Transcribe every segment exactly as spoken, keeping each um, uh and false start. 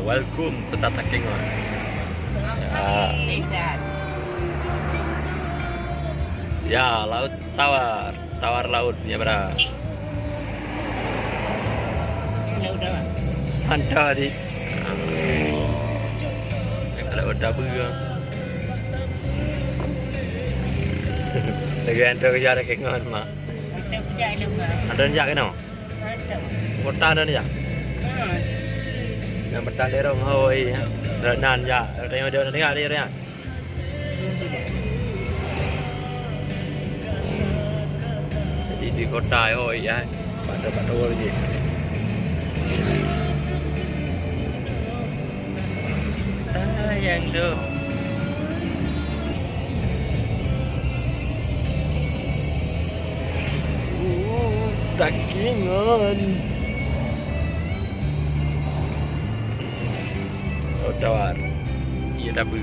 Welcome, Kota Takengon. Ya. Ya, laut tawar, tawar laut nyebrang. Mantap di. Kalau udah beu. Lagi antar kerja Takengon mah. Ada jak kena? Kota ada ni ya? Yang bertanding rong hoi ya. Renan ya. Tengok dia tengok dia ya. Jadi di kota hoi ya. Pada pada je. Sayang tu. Uh, Takengon. Oh, tawar. Iya, tak apa.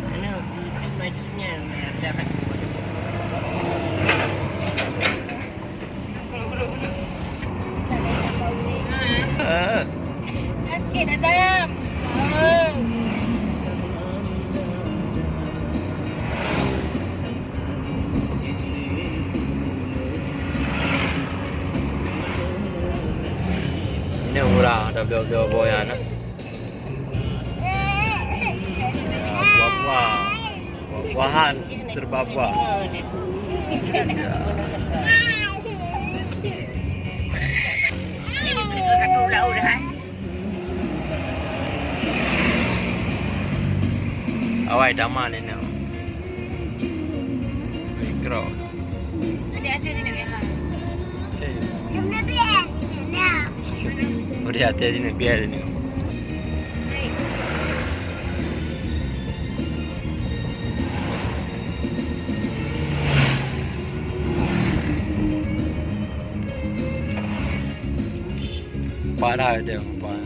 Mana? Itu majunya. Ada kan? Sakit dah sayang. Ini murah, ada bela-bela boyan. Buah-buah. Buah-buahan serba buah. Awai taman ni nak. Mikro. Ada, ada, ada, ada. Beri hati sini, biar sini. Parah dia, parah.